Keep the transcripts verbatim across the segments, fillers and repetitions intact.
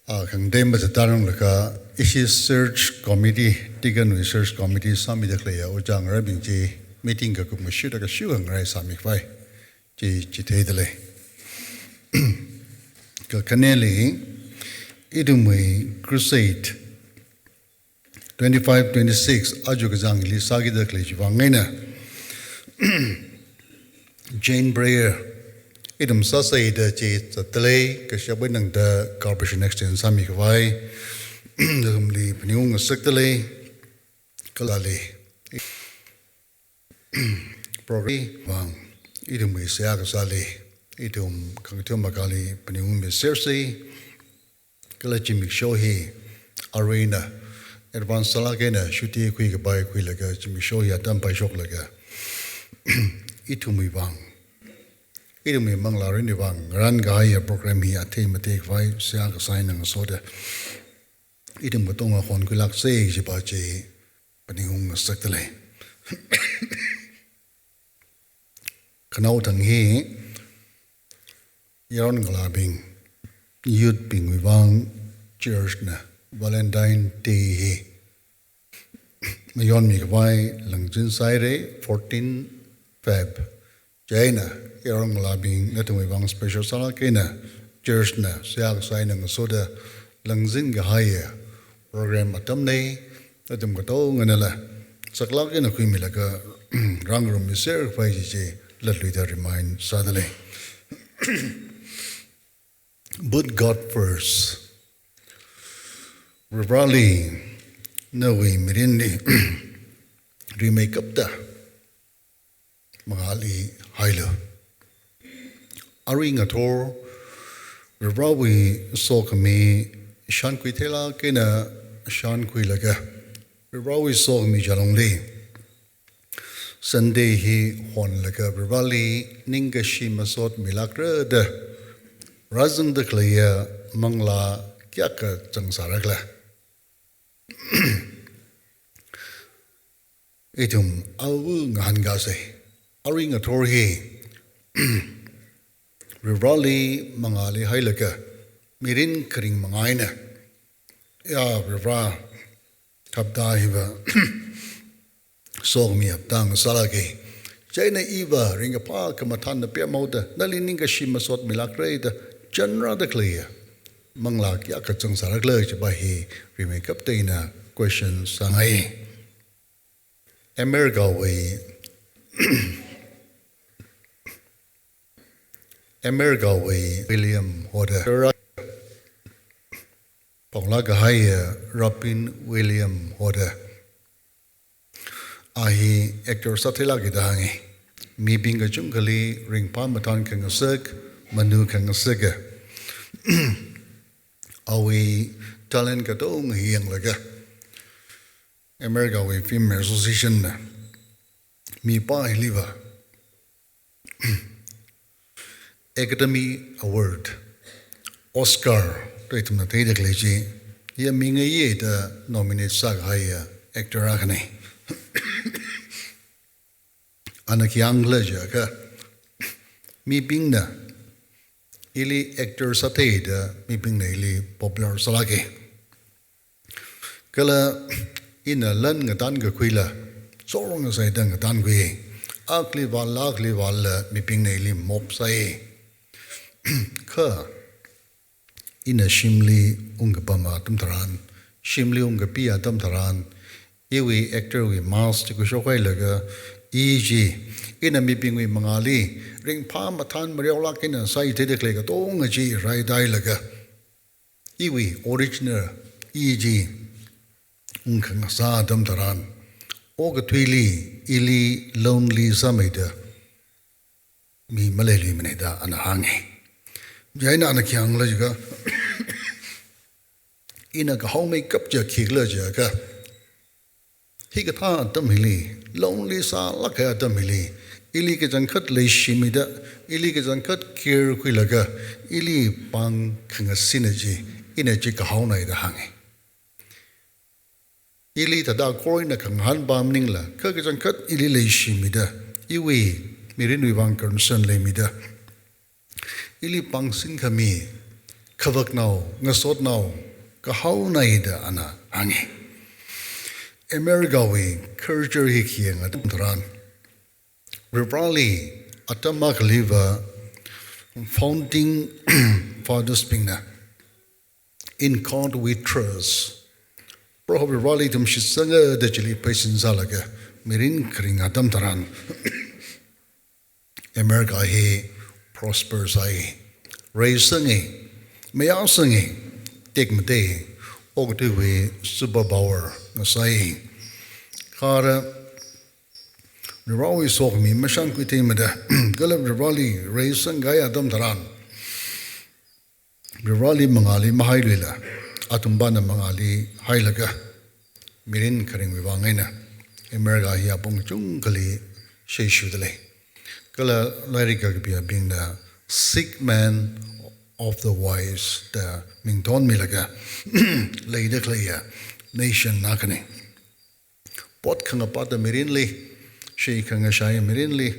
A, khangateimei zatdalung laga, ishi search committee, deacon wui search committee sāmida khaleiya ojā ngarābing chi, meeting kakum ngashuda kashu khangarai sāmi khavai chi, chitheida lei. Kakhaneli, ithumwui crusade twenty-five twenty-six, aja kazangli sākida khalei chiwui vang eina, chain prayer ithum sāsāda chi zatda lei, kashapwui nangda cooperation extend sāmi khavai, nathumli phaningung ngasakda lei, kala lei. Program vang, ithumwui seihā kasāli, ithum khangathum makali phaningungmi sersi, kala zimiksho hi aruina advance sālāk eina shuti khui kapai khuilaga zimiksho hi atam paishoklaga, ithumwui vang, ithumwui manglā mirinwui vang ngarān kahaiya program hi athei mathei khavai seihā kasā eina ngasoda, ithum katonga honkhuilāksa chipa chi phaningung ngasakda lei. Khanao thang hi, yaron ngalābing, youth bingwui vang church na Valentine Day hi mayonmi khavai langzin sāhaira, fourteen Feb. Chieina, yaron ngalābing nathumwui vang special sālāk eina church na seihā kasā eina ngasoda langzin kahaiya program atamna, nathum katonganala saklāk eina khuimilaga rāngarummi ser khavai chi chi latluida remind sāda lei. Put God first. Varivarāli nawui mirinli rimeikapta mangāli hailu. Arui ngathor Varivarāwui sokhami shānkhui theilāk eina shānkhuilaga, Varivarāwui sokhami jalungli Sunday hi honlaga Varivarāli ningkashi masot milākra da rāzangda khaleiya manglā kayākha zangsāra khala? Ithum awu ngahānkāsa. Arui ngathor hi Varivarāli mangāli hailaga mirin kharing manga eina, ya Varivarā, hapta hiva sokhami hapta ngasālāka. Chieina iva ringkaphā khamathān na pemhaoda, nali ningkashi masot milākra da chānrāda khaleiya manglā kayākha zangsāra khala chipa hi rimeikapta ina question sāngai. America wui, America wui William hoda, phaolāk kahaiya Robin William hoda, a hi actor sātheilāka da hānga. Mibing kachungkhali ringphā mathān khangasak, manu khangasaka. Awui talent katonga hi yanglaga America wui Film Association na mipā hiliva Academy Award, Oscar, da ithumna theida khalei chi, ya mi ngayida nominate sākahaiya actor akhana. Ana khi hāngkhala jiakha, mibingna ili actor sātheida mibingna ili popular sālāka. Kala ina lan ngatankakhuila, sorngasaida ngatankhui. Akhali vāla, akhali vāla mibingna ili mop sāi. Kha ina shimli ungkapam atam tharan, shimli ungkapi atam tharan, iwui actor wui mask chi khuishokhailaga, i chi, ina mibingwui mangāli ringphā mathān mareolāk eina sāi theida khalei katonga chi raidailaga, iwui original i chi ungkhangasā atam tharan, okathuili ili lonely sāmeida mi maleiluimana da ana hānga. Chieina ana khi hāngkhala jiakha, ina kahaomeikap chi khikhala jiakha, hikathā atam hili, lonely sālāk kahai atam hili, ili kachangkhat leishimida, ili kachangkhat care khuilaga, ili pāng khangasina chi, ina chi kahaona da hānga. Ili thāda kor eina khangahān pam maningla, kha kachangkhat ili leishimida, iwui mirinwui vang concern leimida, ili pāngsin khami, khavaknao, ngasotnao, kahaonai da ana hāngi. America wui culture hi khi yangda atam tharan, Varivarali atam akhaliva founding fathers bingna, "In God we trust." Proho Varivarali ithum shitsanga da chili pheisin sālaga mirin kharing atam tharan, America hi prosper sāi, reisangi, mayāsangi, tekmatei, okathuiwui superpower ngasai. Kha ara Varivarawui sokhami mashan kuitheimada, kala Varivarali reisangkahai atam tharan, Varivarali mangāli mahailuila, athumpana mangāli hailaga mirin kharingwui vang eina America hi apong kachungkhali sheishudalei. Kala lairik kakapibingna "sick man of the wise" da mingthon milaga leida khaleiya nation akhana. Pot khangapata mirinli, shei khangashai mirinli,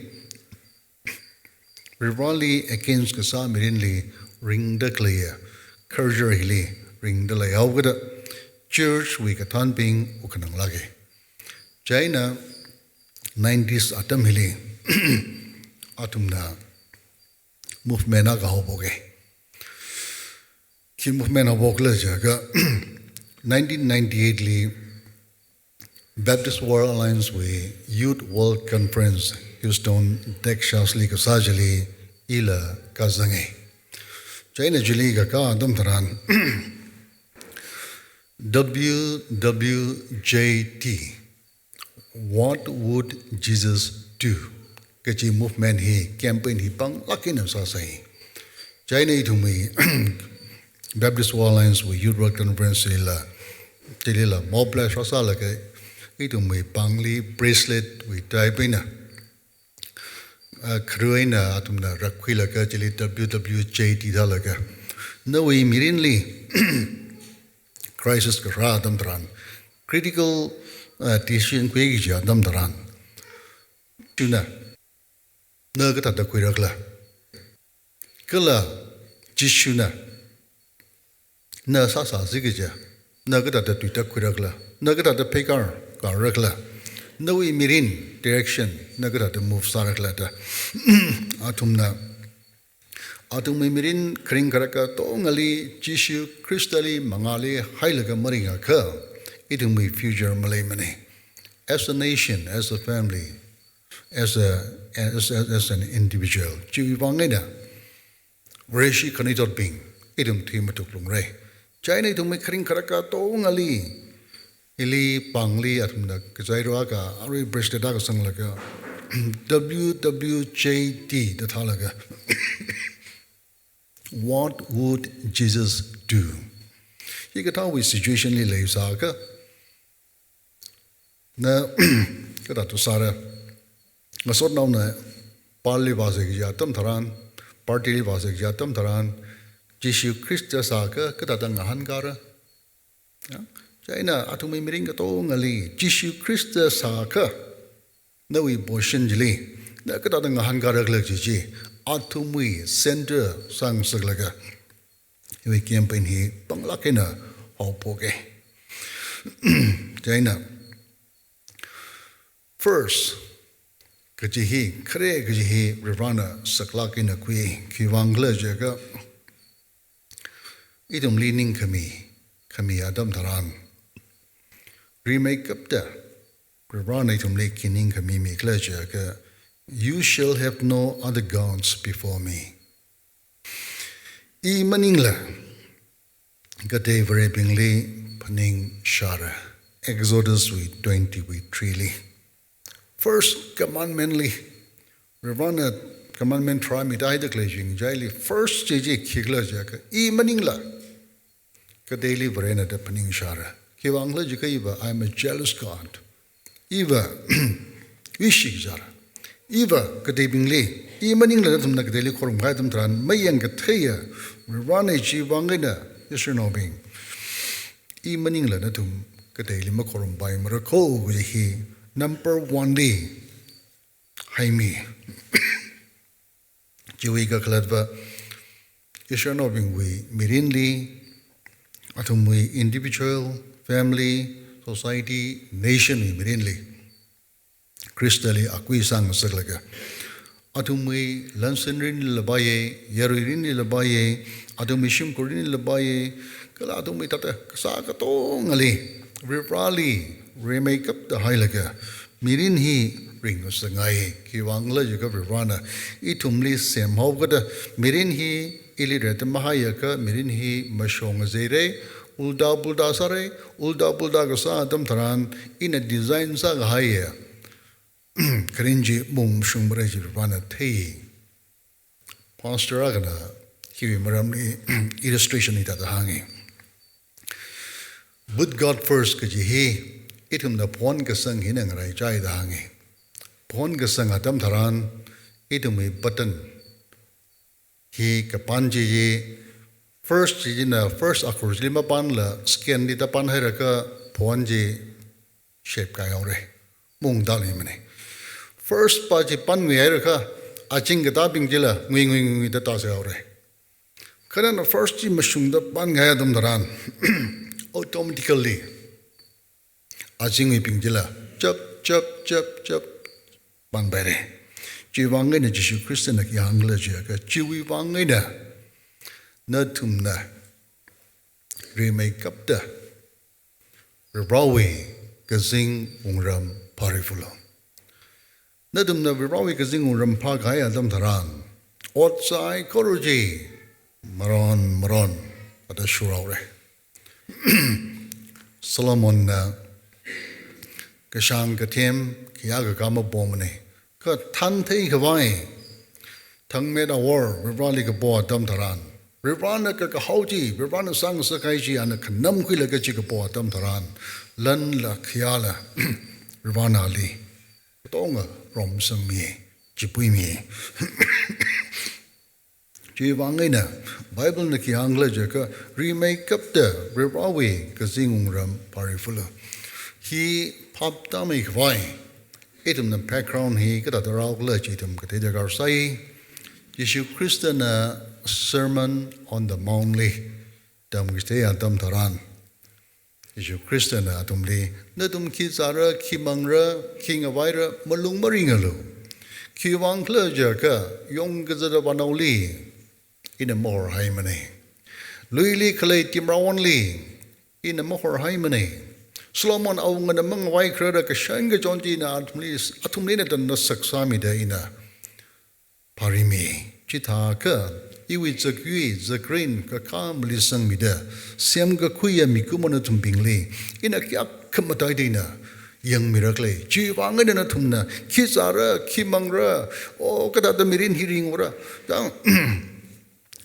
Varivarali against kasā mirinli ringda khaleiya culture hili ringda leihaokida, church wui kathānbing wukkhanang lāka. Chieina nineties atam hili athumna movement akha haophoka. Khi movement haophokhala jiakha, nineteen ninety-eight li Baptist World Alliance wui Youth World Conference Houston, Texas li kasā chili ila kazanga. Chieina chili kakā atam tharan, "W W J D, What Would Jesus Do?" kaji movement hi, campaign hi panglāk eina sāsai. Chieina ithumwui Baptist World Alliance wui Youth World Conference lila, chilila mobilize sāsālaga, ithumwui pāngli bracelet wui type eina, ah, kharu eina athumna rakkhuilaga chili W W J D thālaga, nawui mirinli crisis kharā atam tharan, critical, ah, decision khuiki kaji atam tharan, Jishuna na kathāda khuirakhala? Kala Jishuna na sāsāsi kaja, na kathāda tuida khuirakhala? Na kathāda pheikar karrakhala? Nawui mirin direction na kathāda move sārakhala da athumna, athumwui mirin kharing kharak katongali Jishu Khristali mangāli hailaga maringakha, ithumwui future maleimana. As a nation, as a family, as a, as, as, as an individual, chiwui vang eina Vareshi khanuithotbing ithum thuimathuk lungra. Chieina ithumwui kharing kharak katongali, ili pāngli athumna kazairu akha, arui bracelet akha sanglaga, W W J D da thālaga, "What would Jesus do?" Hikathāwui situation li leisāakha, na kathāda sāra? Ngasotnaona parli vāsa kaji atam tharan, party li vāsa kaji atam tharan, Jishu Khrista sāakha kathāda ngahānkara? Ya? Chieina athumwui mirin katongali Jishu Khrista sāakha, nawui position chili na kathāda ngahānkarakhala kaji chi athumwui center sāngasaklaga, hiwui campaign hi panglāk eina haophoka. Chieina, first kaji hi, khare kaji hi Varivarana saklāk eina khui. Khiwui vang khala jiakha, ithumli ningkhami khami atam tharan, rimeikapta Varivarana ithumli khi ningkhami mikhala jiakha, "You shall have no other gods before me." I maningla katei varebingli phaningshāra. Exodus wui twenty wui three li. First commandment li, Varivarana commandment tharā mida haida khalei ching chili, first chi chi khikhala jiakha, "I maningla kateili vare na" da phaningshāra. Khiwui vang khala jiakha iva, "I am a jealous God." Iva uishikazāra. Iva kateibingli, "I maningla nathumna kateili khorumkahai atam tharan mayang katheiya Varivarana." Chiwui vang eina, yes or no bing, "I maningla nathum kateili makhorumpaimara" kaji hi number one li haimi. Chiwui kakhalatva, Israelnaobingwui mirinli, athumwui individual, family, society, nation wui mirinli Khristali akui sāngasaklaga, athumwui lansin rinli lapai, yarui rinli lapai, athumwui shimkhur rinli lapai, kala athumwui thāda kasā katongali Varivarali rimeikapta hailaga mirin hi ringngasakngai. Khiwuivang khala jiakha Varivarana ithumli semhaokada mirin hi ili rida mahaiakha mirin hi mashong ngazeira, ulta pulta sāra, ulta pulta kasā atam tharan ina design sākahaiya kharing chi mashungmara chi Varivarana thei. Pastor akhana hiwui maramli illustration hithāda hānga. Put God first kaji hi ithumna phone kasang hina ngaraichai da hānga. Phone kasang atam tharan ithumwui button hi kapan chi hi first chi hina first akhur chili mapanla second li tāpan hairaga phone chi shape kaihaora. Mungda leimana. First pa chi panngaihaiakha aching katābing chila ngui ngui ngui da tāsāhaora. Kha nana first chi mashungda panngai atam tharan automatically achingwui bing chila chap chap chap chap panpaira. Chiwuivang eina Jishu Khristana khi hāngkhala jiakha, chiwuivang eina nathumna rimeikapta Varivarawui kazing wungram phārifalu. Nathumna Varivarawui kazing wungram phākahai atam tharan, ot saikora chi maron maron kathā shurhaora. Solomonna kashāng kathem khayā kakā mapomana. Kha thānthei khavai, thangmet awor Varivarali kapo atam tharan, Varivarana kakahao chi, Varivarana sāngasakhai chi ana khanamkhuilaga chi kapo atam tharan, lanla khayāla Varivarana ali katonga romsangmi, chipuimi. Chiwuivang eina Biblena khi hāngkhala jiakha, rimeikapta Varivarawui kazing wungram phārifalu. Hi phaptāmei khavai ithumna background hi kathāda rāhaokhala chi ithum kathei darkar sai. Jishu Khristana Sermon on the Mount li tamkachithei atam tharan, Jishu Khristana athumli, nathum khi zāra, khi mangra, khi ngavaira, malung maringalu. Khiwuivang khala jiakha, yongkazata vānaoli ina mahorhaimana. Luili khalei timrawonli ina mahorhaimana. Solomon awungana mangavai kharara kashan kachon chi ina athumli, athumli ina tanda saksāmida ina phārimi. Chithākha iwui zakyui, zakrin, kakā malisangmida semkakhuiya mikumo nathumbingli ina kayākha mataida ina yangmirakhala. Chiwuivang eina nathumna khi zāra, khi mangra, o kathāda mirin hi ringura, tang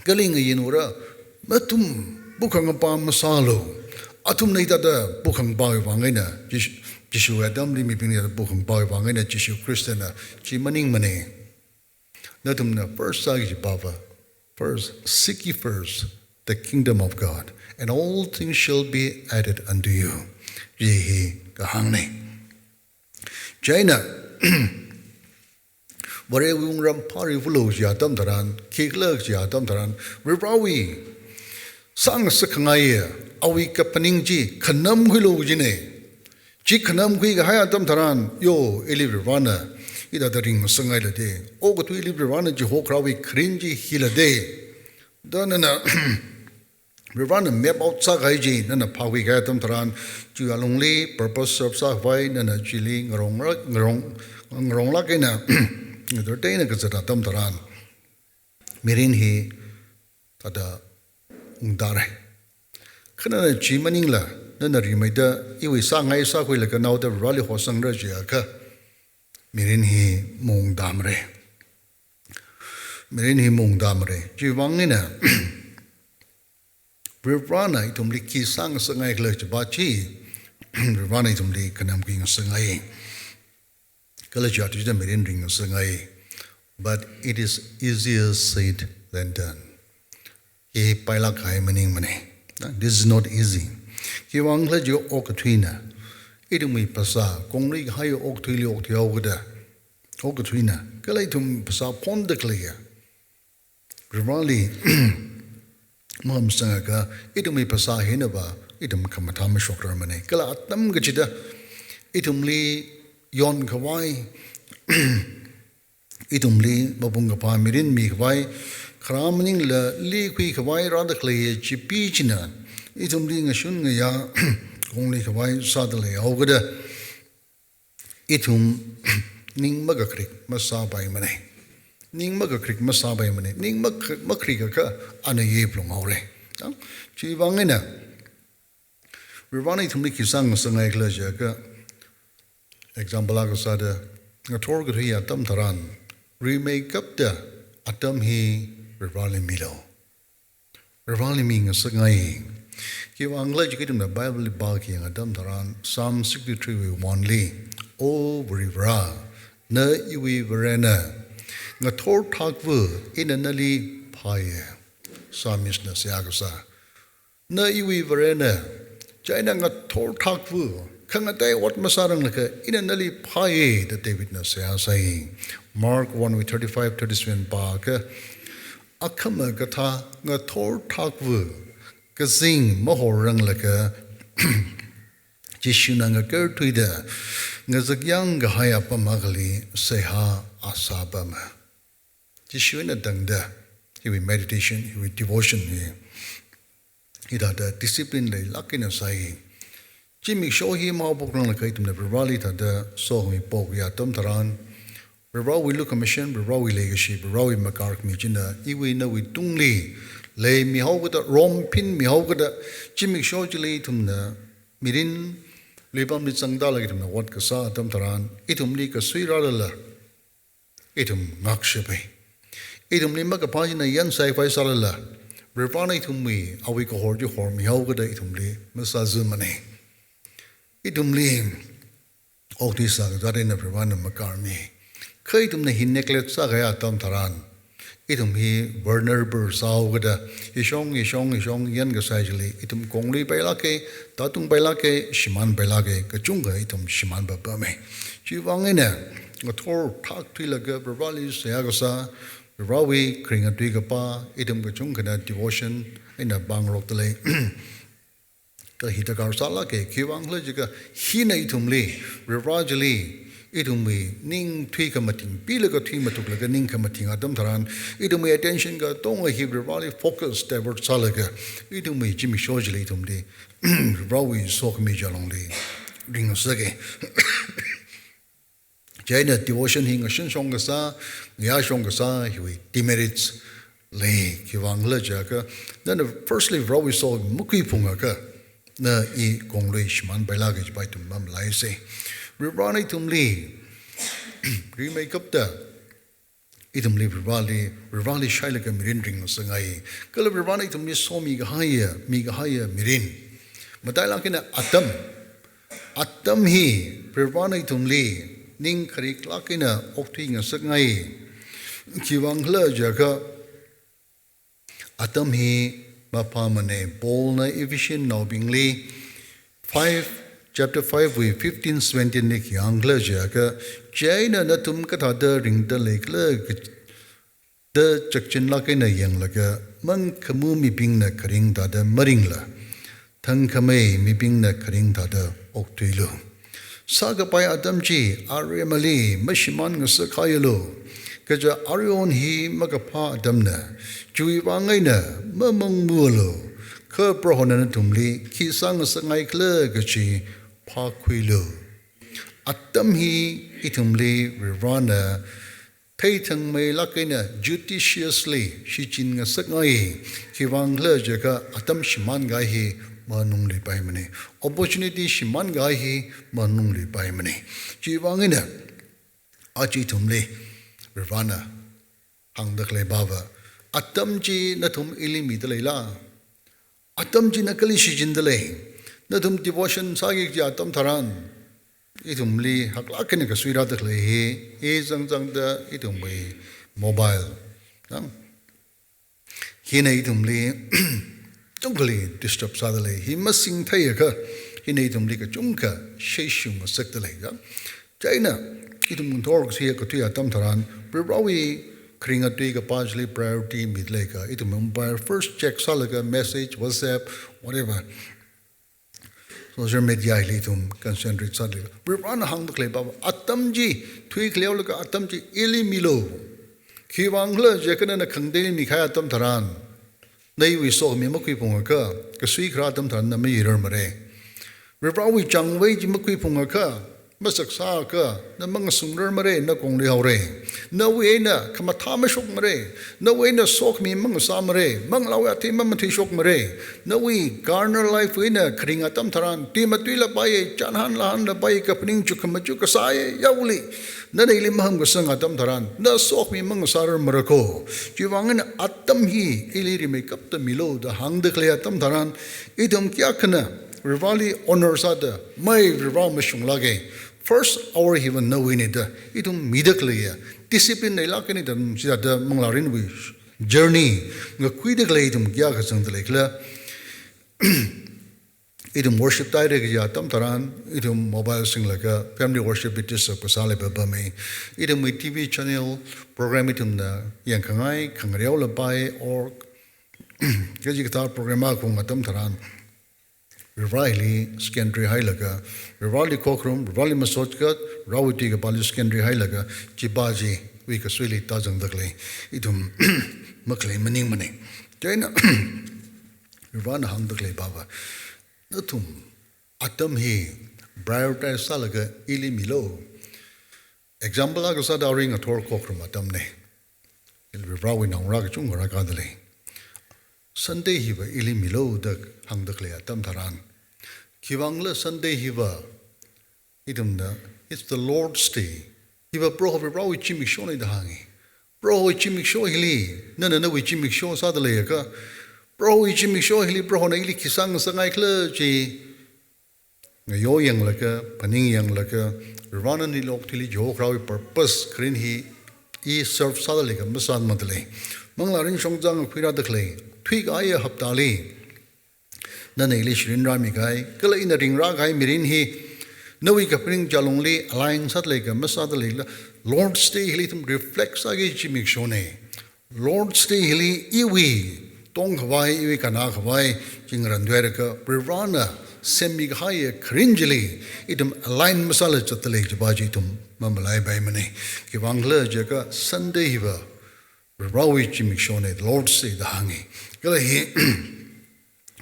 kali ngayinura, nathum pukhangapa masālu. Athumna hithāda pukhangapawui vang eina, Jishu, Jishu atamli mibingli hithāda pukhangapawui vang eina Jishu Khristana chi maningmana. Nathumna first sāki kaji papa, first seek ye first the kingdom of God, and all things shall be added unto you. Chi hi kahāngna. Chieina Varewui wungram phārifalu chi atam tharan, khikhala chi atam tharan, Varivarawui sāngasakkhangaiya awui kaphaning chi khanamkhuilu kajina. Chi khanamkhui kahai atam tharan, yo, ili Varivarana hithāda ringngasakngailada, okathuili Varivarana chihokharawui kharing chi hilada da nana Varivarana map out sākahai chi nana phākhui kahai atam tharan, chiwui alungli purpose serve sākhavai nana chili ngarong, ngarong, ngaronglāk eina ngatar teina kazat atam tharan, mirin hi thāda ungtāra. Kha nana chi maningla, nana rimeida iwui sāngai sākhuilaga naoda Varivarali hosangra jiakha, mirin hi maungtāmara. Mirin hi maungtāmara. Chiwuivang eina Varivarana ithumli khi sāngasakngaikhala chipa chi, Varivarana ithumli khanamkhuingasakngai. Kala chi athishurda mirin ringngasakngai. But it is easier said than done. Hi pailāk kahai maningmana. This is not easy. Khiwuivang khala jiakha okathuina, ithumwui phasā, kongrei kahai okathuili okthuihaokada, okathuina, kala ithum phasā phonda khaleiya Varivarali mahamsangakha, ithumwui phasā hinava, ithum khamathā mashokrarmana. Kala atam kachida, ithumli yonkhavai, ithumli mapung kaphā mirin mikhavai, khara maningla likhuikhavai rāda khalei chipi china, ithumli ngashun ngayā konglikhavai sāda leihaokida, ithum ning makakrik masāpaimana. Ning makakrik masāpaimana. Ning mak-, makakrik akha ana yeplung haora. Chiwui vang eina, Varivarana ithumli khi sāngasakngai khala jiakha, example akha sāda, ngathor kathui atam tharan, rimeikapta atam hi Varivarali milu. Varivarali mingasakngai. Khiwui vang khala jiakha ithumna Bible li pākayang atam tharan, Psalm sixty-three wui one li, O Varivara, na iwui Varena, ngathor thakva ina nali phāya. Psalmist na seihā kasā. Na iwui Varena, chieina ngathor thakva, khangatei ot masāranglakha ina nali phāya da Davidna seihā sai. Mark one wui thirty-five, thirty-seven pākha, akhama kathā ngathor thakva, kazing mahorranglakha, Jishuna ngakarthuida, ngazakyang kahai apam akhali seihā asāpama. Jishuna tangda, hiwui meditation, hiwui devotion hi, hithāda discipline leilāk eina sai. Zimiksho hi mahaophokranglakha ithumna Varivarali thāda sokhami pokya atam tharan, Varivarawui lukhamashan, Varivarawui leikashi, Varivarawui makarkhami china, iwui nawui tungli leimihaokida, romphinmihaokida, zimiksho chili ithumna mirin luipamli zangda lei ithumna ot kasā atam tharan, ithumli kasui rālala, ithum ngakshapai. Ithumli makaphā china yan saikhavai sālala, Varivarana ithumwui, awui kahor chi hormihaokida ithumli masāzumana. Ithumli okthui sākazat eina Varivarana makarmi. Kha ithumna hi neglect sākahai atam tharan, ithum hi vulnerable sāhaokida, ishong, ishong, ishong yan kasā chili, ithum konglui pailāka, tātung pailāka, shimān pailāka, kachungkha ithum shimān papama. Chiwui vang eina, ngathor thakthuilaga Varivarali seihā kasā, Varivarawui kharinga tui kapā, ithum kachungkhana devotion eina pāngarokda lei. Kha hi darkar sālāka, khiwui vang khala jiakha hina ithumli, Varivara chili, ithumwui ning thui khamathing, pilaga thui mathuklaga ning khamathing atam tharan, ithumwui attention katonga hi Varivarali focus divert sālaga, ithumwui zimiksho chili ithumli, Varivarawui sokhami chi alungli ringngasaka. Chieina devotion hi ngashun shong kasā, ngayā shong kasā, hiwui demerits lei, khiwui vang khala jiakha, nana firstly Varivarawui sokhami makhuiphungakha, na i konglui shimān pailāka kajipa ithum mamalaisa. Varivarana ithumli, rimeikapta, ithumli Varivarali, Varivarali shailaga mirin ringngasakngai. Kala Varivarana ithumli somikahaiya, mikahaiya mirin. Matailāk eina atam. Atam hi Varivarana ithumli ning khariklāk eina okthuingasakngai. Khiwui vang khala jiakha atam hi maphāmana. Paulna Ephesiannaobingli five, chapter five wui fifteen, seventeen li khi hāng khala jiakha, chieina nathum kathāda ringda leikhala da chakchinlāk eina yanglaga, mangkhamā mibingna kharing thāda maringla, thangkhamei mibingna kharing thāda okthuilu. Sākapai atam chi aremali mashimān ngasakhaialu. Kaja aruihon hi makaphā atamna, chiwui vang eina mamangmulu. Kha Prohona nathumli khi sāngasakngai khala kachi phākhuilu. Atam hi ithumli Varivarana theithangmeilāk eina judiciously shichin ngasakngai. Khiwui vang khala jiakha atam shimānkahai hi manungluipaimana. Opportunity shimānkahai hi manungluipaimana. Chiwui vang eina, aja ithumli Varivarana hāngda khalei pava, atam chi nathum ili mida leila? Atam chi na kali shichinda lei? Nathum devotion sāki kaji atam tharan, ithumli haklāk eina kasui rāda khalei hi, i zangzangda ithumwui mobile, nang, hina ithumli kachungkhali disturb sāda lei. Hi masingtheiakha, hina ithumli kachungkha sheshung ngasakda lei, ya. Chieina, ithum ngathor kasui kathui atam tharan, Varivarawui kharinga tui kapā chili priority mida leikha, ithum mobile first check sālaga message, WhatsApp, whatever, social media hili ithum concentrate sāda leikha. Varivarana hāngda khalei pava, atam chi, thuikhaleolaga atam chi ili milu. Khiwuivang khala jiakha nana khangateili mikahai atam tharan, na iwui sokhami makhuiphungakha, kasui kharā atam tharan na mayuirarmara. Varivarawui changvei chi makhuiphungakha, masaksāakha, na mangasungrarmara, na kongluihaora. Nawui eina khamathā mashokmara, nawui eina sokhami mangasāmara, manglāwui athei mamathuishokmara, nawui carnal life wui eina kharing atam tharan, tui matuilapaiya, chānhānlahānla paiya, kaphaning chukkhamaja kasāya, yaoli, nana ili maham kasang atam tharan, na sokhami mangasārarmara ko. Chiwuivang eina atam hi ili rimeikapta milu da hāngda khalei atam tharan, ithum kayākhana Varivarali honor sāda, mai Varivara mashunglāka. First hour hiva nawuina da ithum mida khaleiya, discipline leilākna da chithāda manglārinwui journey ngakhuida khalei ithum kayākha zangda leikhala. Ithum worship tāhaira kaji atam tharan, ithum mobile singlaga family worship hi disturb kasā leipapama. Ithumwui T V channel program ithumna yangkhangai, khangareo lapai, or kachikathā program akha khaung atam tharan, Varivarali secondary hailaga, Varivarali khokharum, Varivarali masot kha, Varivarawui tui kapāli secondary hailaga, chipa chiwui kasuili tāzangda khalei ithum makhalei maningmana. Chieina Varivarana hāngda khalei pava, nathum atam hi prioritize sālaga ili milu. Example akha sāda arui ngathor khokharum atamna. Varivarawui naongarā kachungkha rākāda lei. Sunday hiva ili milu da hāngda khalei atam tharan, khiwuivang khala Sunday hiva, ithumna, it's the Lord's day. Hiva Proho Varivarawui zimikshona da hānga. Prohowui zimiksho hili, nana nawui zimiksho sāda leiakha, Prohowui zimiksho hili Prohona ili khi sāngasakngai khala chi ngayo yanglaga, phaning yanglaga, Varivarana nali okathuili chihokharaowui purpose kharing hi i serve sāda leikha masāmada lei. Manglārin shongza ngakhuirāda khalei, thuikahaiya haptali nana ili shirin rāmikahai, kala ina ringrākahai mirin hi nawui kaphaning chālungli align sāda leikha masāda leila, Lord's Day hili ithum reflect sāki kaji zimikshona. Lord's Day hili iwui tongkhavai, iwui kannākhavai chi ngarantuihairaga, Varivarana semmikahaiya kharing chili ithum align masāla zatda lei kajipa chi ithum mamalaipaimana. Khiwuivang khala jiakha Sunday hiva Varivarawui zimikshona, Lord's Day da hānga. Kala hi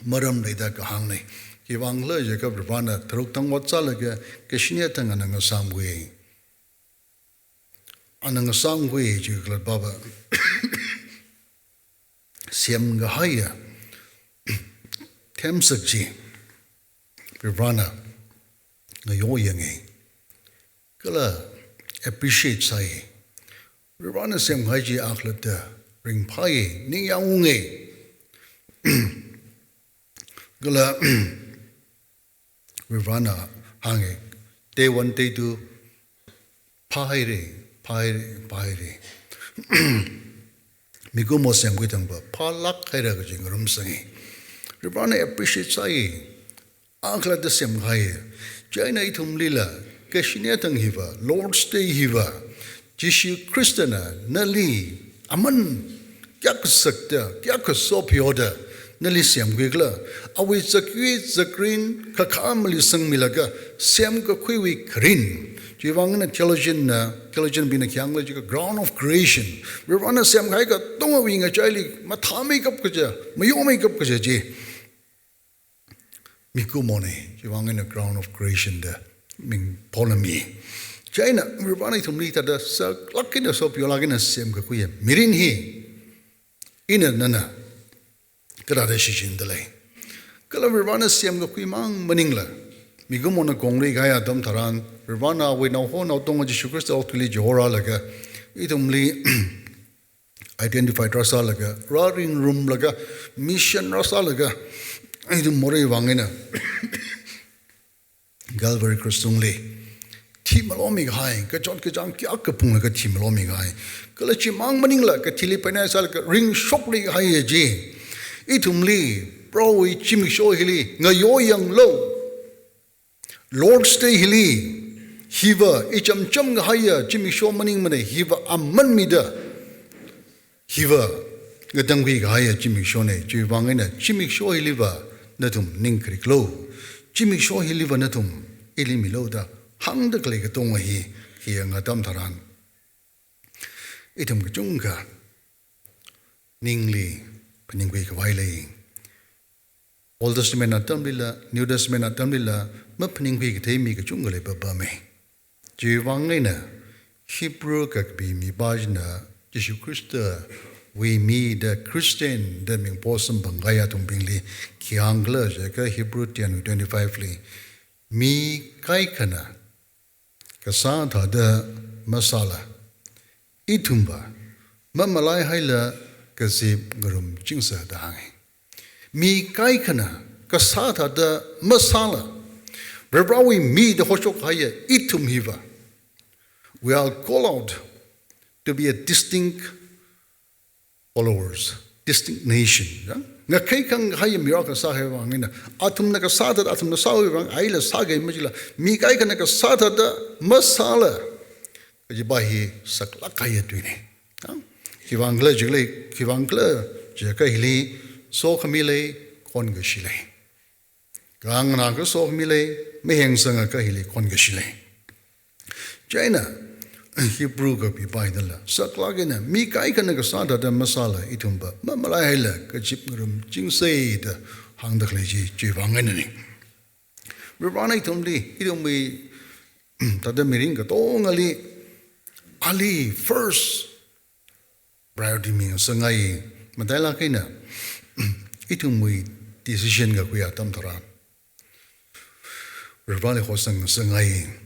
maram leida kahāngna. Khiwuivang khala jiakha Varivarana tharuk thang ot sālaga kashini thang ana ngasāmkhui. Ana ngasāmkhui chi khala pava, semkahaiya themsak chi Varivarana ngayo yanga, kala appreciate sāya. Varivarana semkahai chi akhalatta ringphāya, ningyāng unga. Kala Varivarana hānga, day one, day two, phāhaira, phāhaira, phāhaira. Mikumo semkhui thangva phālāk haira kaji ngarumsanga. Varivarana appreciate sāya, akhalatta semkahaiya. Chieina ithumlila kashini thang hiva, Lord's Day hiva, Jishu Khristana nali aman kayākha sakta, kayākha sophayota nali semkhui khala, awui zakkui zakrin khakha mali sangmilaga semkakhuiwui kharing. Chiwuivang eina theologian na, theologian bingna khi hāng khala jiakha ground of creation. Varivarana semkahai katongawui ngachaili mathāmeikap kaja, mayomeikap kaja chi mikumona, chiwuivang eina ground of creation da ming pholami. Chieina Varivarana ithumli thāda saklāk eina sophayolāk eina semkakhuiya mirin hi ina nana kathāda shichinda lei. Kala Varivarana semkakhui mang maningla, mikumona kongluikahai atam tharan, Varivarana awui naoho naotonga Jishu Khrista okathuili chihorālaga, ithumli identify rāsālaga, rāringrumlaga, mission rāsālaga, ithum moreiwui vang eina Calvary Cross tungli thimalomikahai, kachot kachāng kayākha phunglaga thimalomikahai, kala chimang maningla kathili phainai sālaga ringshokluikahai chi ithumli Prohowui zimiksho hili ngayo yanglu. Lord's Day hili, hiva ichamcham kahaiya zimiksho maningmana, hiva aman mida Hiva ngatangkhui kahaiya zimikshona, chiwui vang eina zimiksho hiliva nathum ning khariklu. Zimiksho hiliva nathum ili milu da hāngda khalei katonga hi, hiya atam tharan ithum kachungkha ningli phaningkhui khavai lei. Old Testament atamlila, New Testament atamlila, maphaningkhui kathei mi kachungkha leipapama. Chiwui vang eina Hebrew kakapi mipā china Jishu Khristawui mi da Christian da ming po samphang kahai athumbingli khi hāngkhala jiakha Hebrew ten twenty-five li, mi kaikhana kasā thāda masāla, ithumva mamalaihaila kazip ngarumchingsa da hānga. Mi kaikhana kasā thāda masāla, Varivarāwui mi da hoshok kahaiya ithum hiva, we are called out to be a distinct followers, distinct nation, ya? Ngakhai khangakhai mira kasā kahai vang eina, athumna kasā thāda, athumna sāwui vang eina ila sākahai machila, mi kaikhana kasā thāda masāla, kajipa hi saklāk kahaiya tuina. Ya? Khiwui vang khala jiakha, khiwui vang khala jiakha hili sokhami lei, khonkashi lei. Kanganā akha sokhami lei, mahengsang akha hili khonkashi lei. Chieina Hebrew kapipā hinala, saklāk eina mi kaikhana kasā thāda masāla ithumva mamalaihaila kazip ngarumchingsa da hāngda khalei chi, chiwui vang einana. Varivarāna ithumli, ithumwui thāda mirin katongali, ali first priority mingasangai. Matailāk eina ithumwui decision kakhuiya atam tharan Varivarāli horsang ngasangai.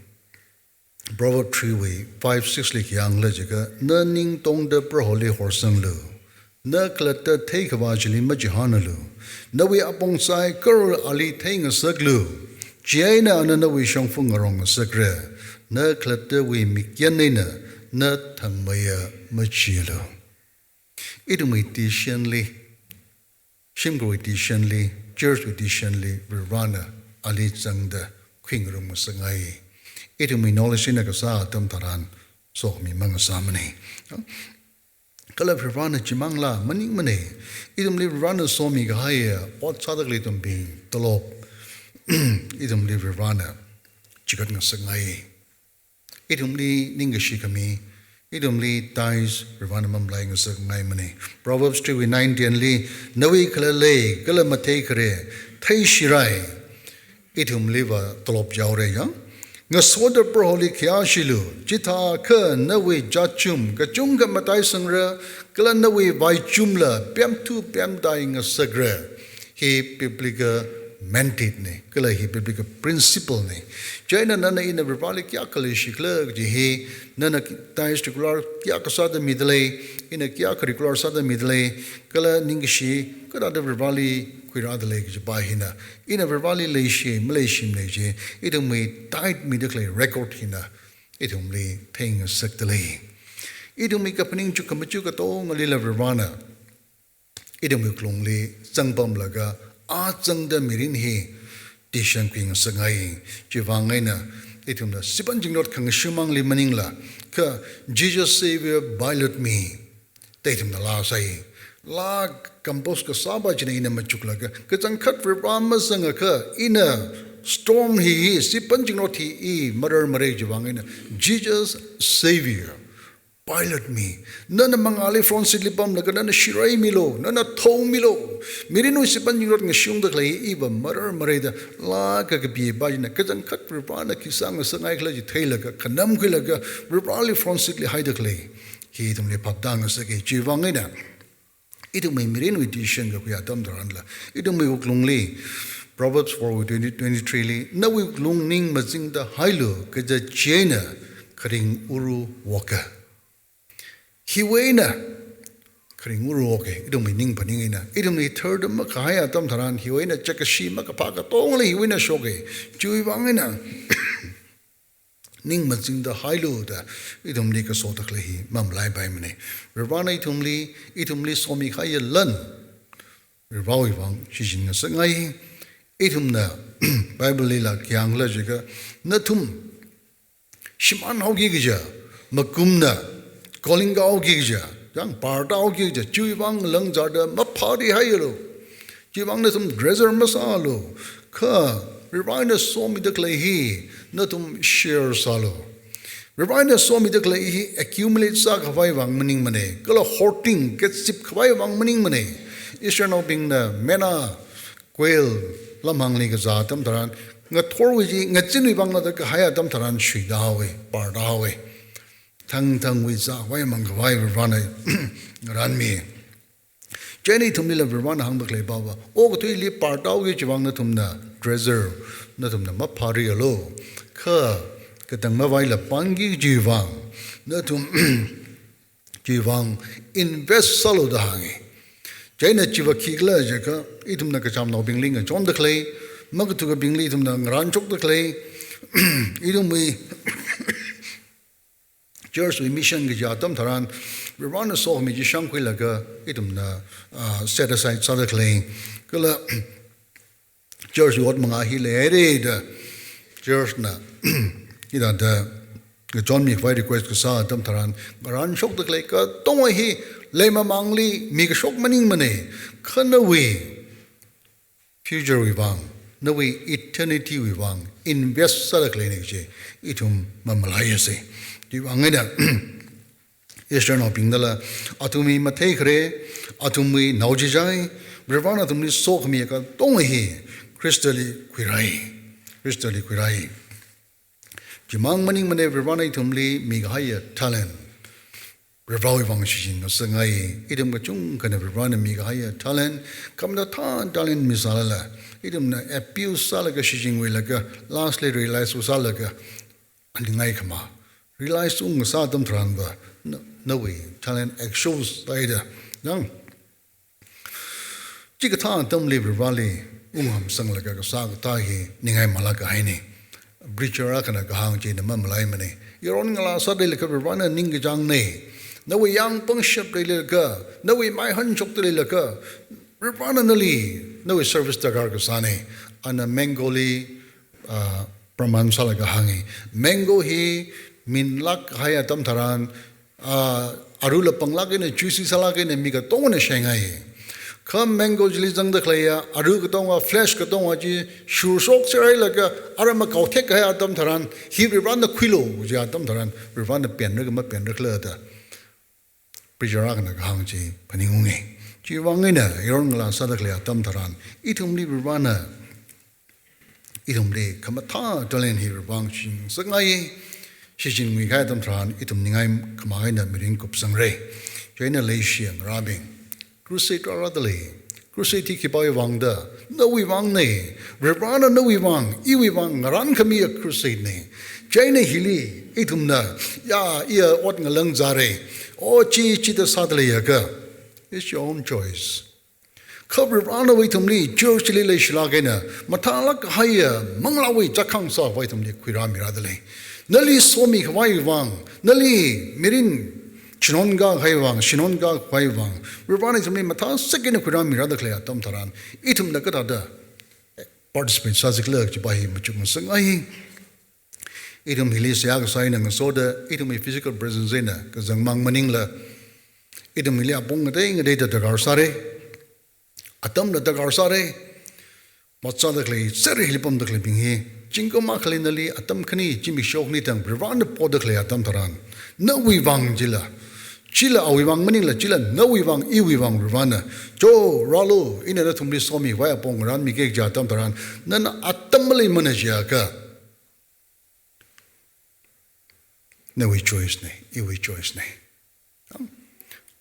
Proverb three wui five six li khi hāngkhala jiakha, na ning tongda Proholi horsanglu. Na khalatta theikhavā chili machihānalu. Nawui apong saikora ali theingasaklu. Chieina ana nawui shongfa ngarong ngasakra. Na khalattawui mikyan eina na thangmeiya machilu. Ithumwui decision li, shimkhurwui decision li, church wui decision li, Varivarāna ali zangda khuingarum ngasangai. Ithumwui knowledge eina kasā atam tharan sokhami mangasāmana. Kala Varivarāna chimangla maningmana. Ithumli Varivarāna somi kahaiya ot sāda khalei ithumbing, tolop, ithumli Varivarāna chikat ngasangai. Ithumli ningkashi khami, ithumli tithes Varivarāna mamalai ngasangaimana. Proverbs three wui nine ten li, nawui khalalei kala mathei khare theishirai. Ithumliva tolop yaora ya. Ngasoda Proholi khayāshilu, chithākha nawui jatchum kachungkha mataisangra, kala nawui vaichumla pemthu pemtai ngasakra. Hi biblical mandate na, kala hi biblical principle na. Chieina nana ina Varivarāli kayākha leishikhala kaji hi, nana tithes regular kayākha sāda midalei, ina kayākha regular sāda midalei, kala ningkashi kathāda Varivarāli khuirādalei kajipa hina, ina Varivarāli leishi, maleishimana chi, ithumwui tithe mida khalei record hina ithumli theingasakdalei. Ithumwui kaphaning chukkhamaja katongalila Varivarāna ithumwui wuklungli zangpamlaga, a zangda mirin hi decision khuingasangai. Chiwui vang eina ithumna sipanjingrot khangashimangli maningla, kha Jesus Savior, Pilot me da ithumna laa sai. Laa compose kasāpa china ina machuklaga, kachangkhat Varivarā mazangakha ina storm hi, hi sipanjingrot hi i marar marai chiwui vang eina, Jesus Savior, Pilot me. Nana mangāli front seat li pamlaga nana shiraimilu, nana thongmilu. Mirinwui sipanjingrot ngashungda khalei iva marar maraida, laa kakapipa china kachangkhat Varivarāna khi sāngasangaikhala chi theilaga, khanamkhuilaga, Varivarāli front seat li haida khalei hi ithumli phaptāngasaka. Chiwui vang eina ithumwui mirinwui decision kakhuiya atam tharanla, ithumwui wuklungli, Proverbs four twenty, twenty-three li, nawui wuklung ning mazingda hailu, kaja chieina kharing uru woka. Hiwui eina kharing uru woka, ithumwui ning phaning eina, ithumwui third makahai atam tharan, hiwui eina chakashi makaphā katongali hiwui eina shoka. Chiwui vang eina ning mazingda hailu da ithumli kasoda khalei hi mamalaipaimana. Varivarāna ithumli, ithumli somi kahaiya lan, Varivarāwui vang shichin ngasangai. Ithumna Bible lila khi hāngkhala jiakha, nathum shimānhaoki kaja, makumna calling haoki kaja, Chang par tāhaoki kaja, chiwui vang langzarda maphari haialu. Chiwui vang nathum treasure masālu. Kha, Varivarana somida khalei hi, nathum share sālu. Varivarana somida khalei hi accumulate sākhavai vang maningmana. Kala hoarding, kazip khavai vang maningmana. Israelnaobingna manna, quail, lamhāngli kazā atam tharan, ngathorwui chi, ngazin vang nada kahai atam tharan, shuida haowa, par tāhaowa. Thangthangwui zākhavai mangkhavai Varivarana ngaranmi. Chieina ithumlila Varivarana hāngda khalei pava, okathuili par tāhaoki chiwui vang nathumna treasure, nathumna mapharialu. Kha, katang mavaila pangki chiwui vang, nathum chiwui vang invest sālu da hānga. Chieina chiva khikhala jiakha, ithumna kachamnaobingli ngachonda khalei, makathuikabingli ithumna ngaranshokda khalei, ithumwui church wui mission kaja atam tharan, Varivarana sokhami chi shangkhuilaga, ithumna, ah, set aside sāda khalei. Kala, church wui ot manga hi leihaira da, church na, hithāda, ngachonmi khavai request kasā atam tharan, ngaranshokda khalei katonga hi, leimamangli mikashok maningmana, kha nawui future wui vang, nawui eternity wui vang, invest sāda khaleina kaji, ithum mamalaiasa. Chiwui vang eina, Israelnaobingnala, athumwui matheikhare, athumwui naochijai, Varivarana athumli sokhami katonga hi, Khristali khuirai, Khristali khuirai. Chimang maningmana Varivarana ithumli mikahaiya talent. Varivarawui vang shichin ngasakngai, ithum kachungkhana Varivarana mikahaiya talent, khamathā talent misālala, ithumna abuse sālaga shichinwuilaga, lastly realize sālaga, aningai khama. Realize ungngasā atam tharanva, na, nawui talent expose sāhaida. Nang, chikathā atamli Varivarali unghamsanglaga kasā kathā hi ningai malāk kahaina. Preacher akhana kahāng china mamalaimana. Yaron ngalā sāda leilaga Varivarana ningkachāngna. Nawui yāng pangshapda leilaga, nawui mai hanshokda leilaga, Varivarana nali, nawui service darkar kasāna. Ana mango li, ah, praman sālaga hānga. Mango hi minlāk kahai atam tharan, ah, arula panglāk eina, juicy sālāk eina mi katongana shengai. Kha mango chili zangda khaleiya, aru katonga, flesh katonga chi, shurshok sirailaga, ara makao thek kahai atam tharan, hi Varivarana khuilu, kaji atam tharan, Varivarana penra kha mapenra khala da. Preacher akhana kahāng chi phaningunga. Chiwui vang eina, yaron ngalā sāda khalei atam tharan, ithumli Varivarana, ithumli khamathā talent hi Varivang shichin ngasakngai, shichinngui kahai atam tharan, ithum ningai khama eina mirin kupsangra. Chieina leishiya ngarābing, crusade rārāda lei. Crusade hi khipāwui vang da, nawui vangna, Varivarana nawui vang, iwui vang, ngarankhamiya crusade na. Chieina hili, ithumna, ya, iya ot ngalangzāra, o chi, chithā sāda leiakha, it's your own choice. Kha Varivarana ithumli, church li leishilāk eina, mathālāk kahaiya, manglāwui chākhang sāvā ithumli khuirāmirāda lei. Nali somikhavai vang, nali mirin, shinonkā kahai vang, shinonkā kahai vang, Varivarana ithumli mathāsek eina khuirāmirāda khalei atam tharan, ithumna kathāda participate sāsi khala kajipa hi machuk ngasakngai. Ithum hili seihā kasā eina ngasoda, ithumwui physical presence eina kazangmang maningla, ithum hili apong ngatei ngateida darkar sāra. Atamla darkar sāra. Ot sāda khalei, seri hili pamda khaleibing hi, zingkum akhali nali atam khani, zimiksho khani tang Varivarana poda khalei atam tharan, nawui vang chila, chila awui vang maningla, chila nawui vang, iwui vang Varivarana, cho, rālu, ina nathumli somikhavai apong ngarānmiki kaji atam tharan, nana atam maleimana jiakha, nawui choice na, iwui choice na.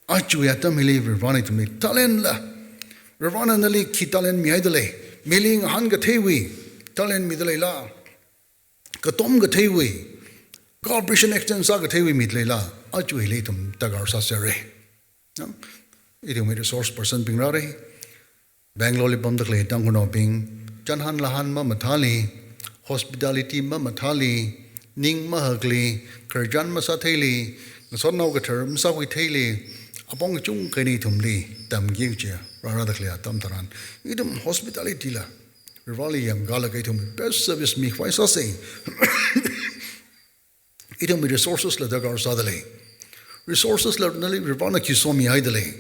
Ajawui atam hili Varivarana ithumli talent la, Varivarana nali khi talent mihaida lei, mili ngahān katheiwui talent mida leila, katom katheiwui, cooperation extend sā katheiwui mida leila, ajawui hili ithum darkar sāsera. Ithumwui resource person bing rāra. Bangalore li pamda khalei Tangkhulnaobing, chānhān lāhān mamathāli, hospitality mamathāli, ning mahakli, khararchan masātheili, ngasotnao kathar masākhuitheili, apong kachungkha eina ithumli tamki kaji rārāda khalei atam tharan, ithum hospitality la, Varivarali yangkālaga ithum best service mikhavai sāsa. Ithumwui resources la darkar sāda lei. Resources la nali Varivarana khi somihaida lei.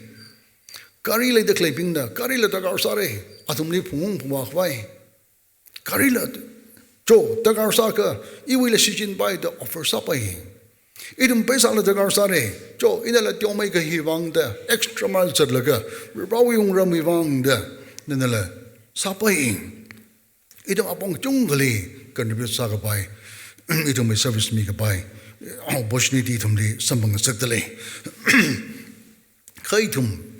Gari leida khaleibingna, gari la darkar sāra, athumli phungphung phungvā khavai. Gari la, cho, darkar sāakha, iwuila shichinpai da offer sāpai. Ithum pheisā la darkar sāra, cho, inala teomeikha hiwui vang da, extra mile zatlaga, Varivarawui wungramwui vang da, nanala sāpai. Ithum apong kachungkhali contribute sākapai, ithumwui service mikapai opportunity ithumli samphangngasakda lei. Kha ithum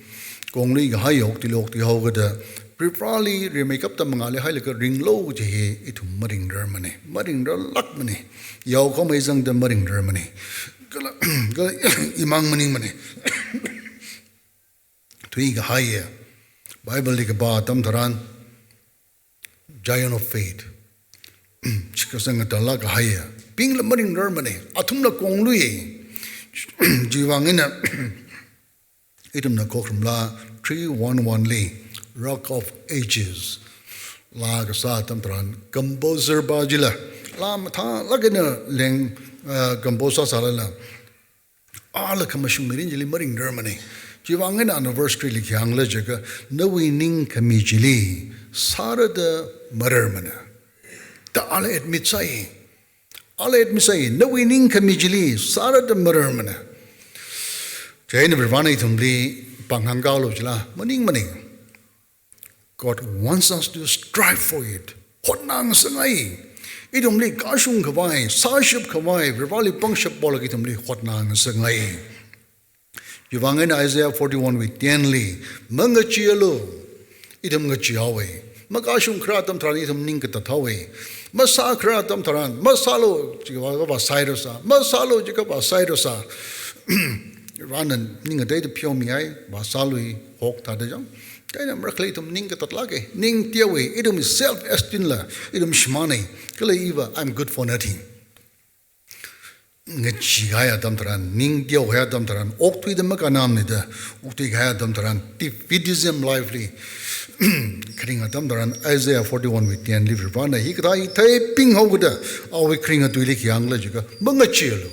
konglui kahai yok, tui lok tui haokada, Varivarali rimeikapta mangāli hailaga ringlu kaji hi ithum maringrarmana, maringrarlākmana. Yaokhamei zangda maringrarmana. Kala, kala imang maningmana. Thuikahaiya, Bible li kapā atam tharan, Giant of Faith, chikasang ngatalāk kahaiya bingla maringrarmana, athumla konglui. Chiwui vang eina, ithumna Khokharum laa three one one li, Rock of Ages laa kasā atam tharan, composer pa chila, laa mathālāk eina leng, uh, compose sāsālala, ala khamashung mirin chili maringrarmana. Chiwui vang eina ana verse three li khi hāngla jiakha, nawui ningkhami chili sārada mararmana. Da ala admit sāi. Ala admit sāi, nawui ningkhami chili sārada mararmana. Chieina Varivarana ithumli pāng hāngkālu jila, maningmana. God wants us to strive for it. Hotnā ngasangai. Ithumli kashung khavai, sāshap khavai, Varivarali pangshap polaga ithumli hotnā ngasangai. Chiwui vang eina Isaiah forty-one wui ten li, mangacheealu, ithum ngacheehaowa. Makashung kharā atam tharan ithum ning katathaowa. Masā kharā atam tharan, masālu jiakha vāsai rasa, masālu jiakha vāsai rasa. Varivarana ning ateida pheomihai, vāsālu hok thāda jang. Kaina marakhali ithum ning katatlāka, ning teowa, ithum self esteem la, ithum shimāna, kala iva, I'm good for nothing. Ngacheekahai atam tharan, ning teokahai atam tharan, okthuida makānamana da, okthuikahai atam tharan, defeatism life li, kharing atam tharan, Isaiah forty-one wui ten li Varivarana hikathā hi theiping haokada, awui kharinga tuili khi hāngla jiakha, mangacheealu.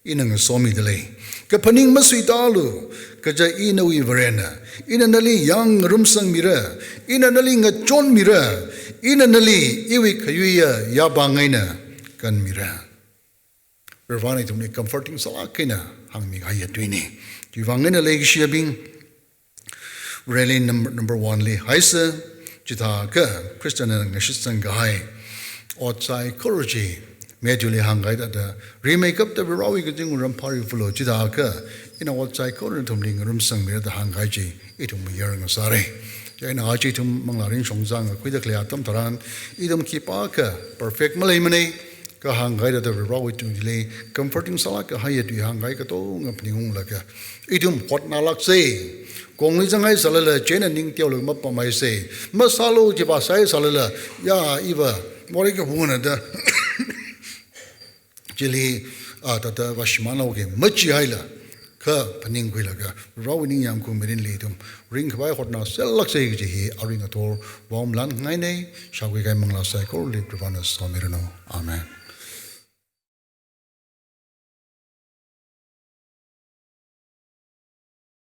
Ina ngasomida lei. Kaphaning masuitālu, kaja i nawui Varena. Ina nali yāng ngarumsangmira, ina nali ngachonmira, ina nali iwui khayuiya yāpāng eina kanmira. Varivarana ithumli comforting sālāk eina hāngmikahaiya tuina. Chiwui vang eina leikashiyabing, Vareli number, number one li haisa, chithākha Khristana ngashitsang kahai ot saikora chi, Matthew li hāngkahai thāda, rimeikapta Varivarawui kazing ramphāli phalu, chithākha ina ot saikora nathumli ngarumsangmira da hāngkahai chi, ithum mayar ngasāra. Chieina aja ithum manglā ringshong zangkhuida khalei atam tharan, ithum khipākha perfect maleimana, kha hāngkahai thāda Varivarawui tungli comforting sālāk kahaiya tui hāngkahai katonga phaningunglaga, ithum hotnālāksa. Konglui zanghai sālala, chieina ning teolaga mapamhaisa. Masālu jiakha vāsai sālala, ya iva, morei kahungna da. Chili, a, thāda vāshimānhaoki, machihaila, kha phaningkhuilaga, Varivarawui ningyāng khaung mirinli ithum ringkhavai hotnāserlāksa kaji hi, aring athor, vāumlānngaina, shākhuikahai manglā saikorali Varivarana somiranu. Amen.